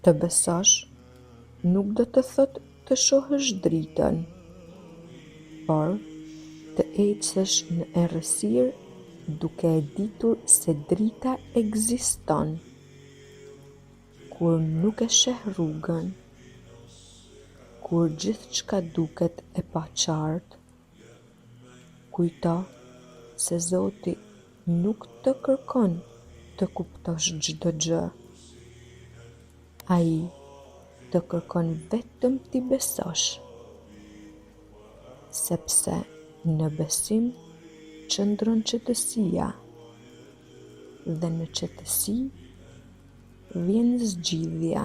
Të besosh nuk do të thotë të shohësh dritën, por të ecësh në errësirë duke e ditur se drita ekziston. Kur nuk e sheh rrugën, kur gjithçka duket e paqartë, kujto se Zoti nuk të kërkon të kuptosh çdo gjë. Ai të kërkon vetëm t'i besosh, sepse në besim qëndron qetësia dhe në qetësi vjen zgjidhja.